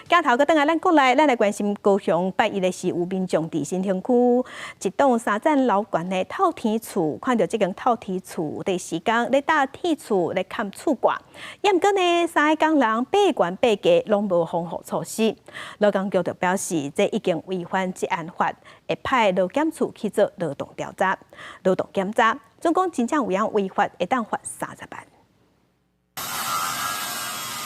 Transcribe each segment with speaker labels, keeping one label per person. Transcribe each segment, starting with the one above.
Speaker 1: 鏡頭閣轉來咱國內，咱來關心高雄拜一的時有民眾佇新興區一棟三層樓懸的透天厝，看著這間透天厝佇施工咧搭鐵厝咧崁厝蓋，毋過呢三个工人爬懸爬低攏無防護措施。勞工局就表示，這已經違反職安法，會派勞檢處去做勞動調查、勞動檢查，總共真正有影違法，會當罰30萬。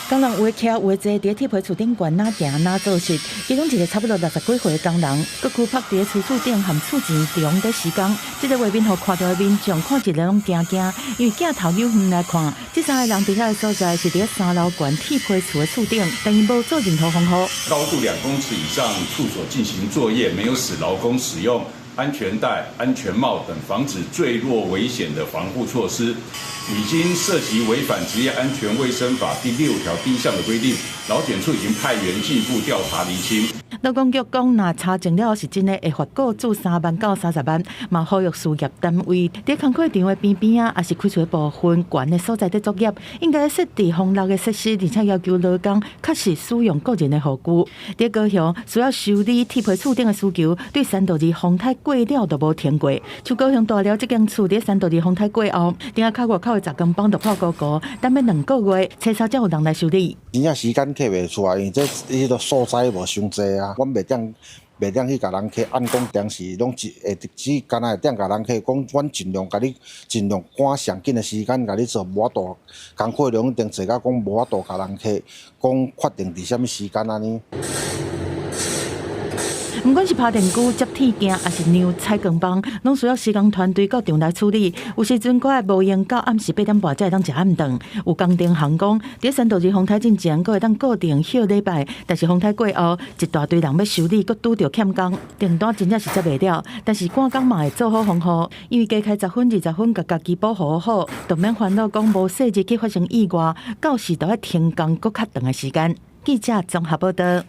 Speaker 2: 工人有的徛，有的坐，佇鐵皮厝頂懸，哪行哪做事。其中一個差不多六十幾歲的工人，閣屈趴佇厝厝頂和厝前中佇施工。這个畫面予看著的民眾看一个攏驚驚，因為鏡頭由遠來看，這三个人佇遐的所在是佇三樓懸鐵皮厝的厝頂，但𪜶無做任何防護。
Speaker 3: 高度2公尺以上處所進行作業，沒有使勞工使用安全帶、安全帽等防止墜落危險的防護措施，已經涉及違反職業安全衛生法第6條第1項的規定，勞檢處已經派員進一步調查釐清。
Speaker 2: 勞工局講，若查證了是真的，會罰雇主3萬到30萬，嘛呼籲事業單位佇工課場的邊邊仔，抑是開厝的部分懸的所在佇作業，應該設置防落的設施，而且要求勞工確實使用個人的護具。佇高雄需要修理鐵皮厝頂的需求，對三度二風颱過了都無停過。像高雄大寮這間厝佇三度二風颱過後，頂下較外口的雜工幫就破糊糊，等欲2個月，初三才有人來修理。
Speaker 4: 真正時間計袂出來，因為這彼个素材無傷濟啊，阮袂當去共人客按講當時攏一會只干焦會當共人客講，阮盡量共你盡量趕上緊的時間共你做，無法度工課量一定濟到講無法度共人客講確定佇啥物時間按呢。
Speaker 2: 毋管是拋電鋸、接鐵鏡，抑是量採光棒，攏需要施工團隊到場來處理。有時陣閣愛無閒到暗時8點半才會當食暗頓。有工程行講，佇三度二風颱進前，閣會當固定歇禮拜，但是風颱過後，一大堆人欲修理，閣拄著欠工，訂單真正是接袂了。但是趕工嘛會做好防護，因為加開十分、20分，共家己保護好，就免煩惱講無細日去發生意外，到時就愛停工閣較長的時間。記者綜合報道。